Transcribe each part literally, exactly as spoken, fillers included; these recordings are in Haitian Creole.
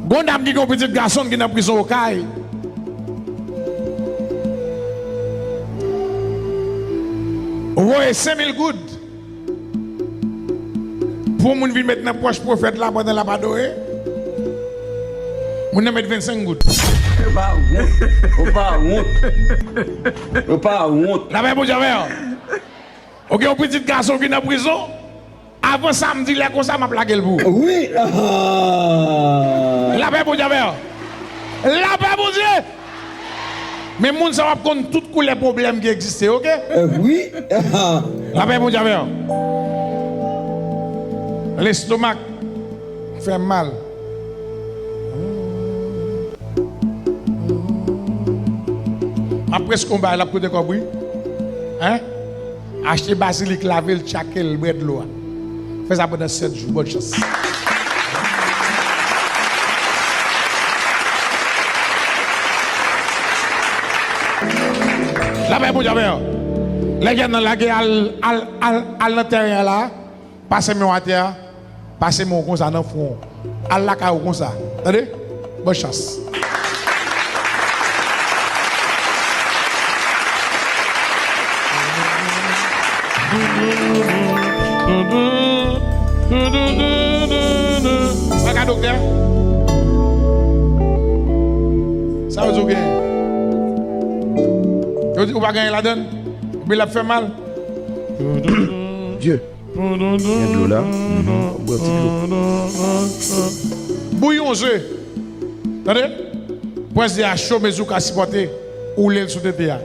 Gon dam ki gen yon pitit gason ki nan prizon Okay. Ou voye senk mil goud pou moun vin met nan pòch pwofèt la pandan l ap adore. Moun nan met vennsenk goud. Ou pa wont. Ou pa wont. Ou pa wont. Lapè Bondye avè w. Ou gen yon pitit gason ki nan prizon. Avan samdi, lè konsa, m ap lage l pou ou. Wi. Lapè Bondye avè w. Lapè Bondye. Men moun sa w ap konn tout koulè pwoblèm ki egziste, oke? Wi. Lapè Bondye avè w. Lestomak fè m mal. M ap preske yon bagay, l ap koute kòb, wi. Hein? Achte bazilik, lave l, tchake l, bwè dlo a. Fè sa pandan sèt jou, bòn chans. Lapè Bondye avè w. Lè gè nan lage al, al, al, al nan tèren an la. Pase men w atè a, pase men w konsa nan fwon. Al lakay ou konsa. Tande? Bòn chans. Mwen ka doktè? Sa yo di w gen. Yo di ou pa gen anyen ladann. Oubyen l ap fè mal. Dye. Gen dlo la. Mhm. Bwè yon ti dlo. Bouyon ze. Tande? Pran ze a cho, mezi w ka sipòte. Woule l sou tete a.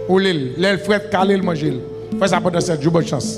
Woule l. Lè l frèt, kale l, manje l. Fè sa pandan sèt jou, bòn chans.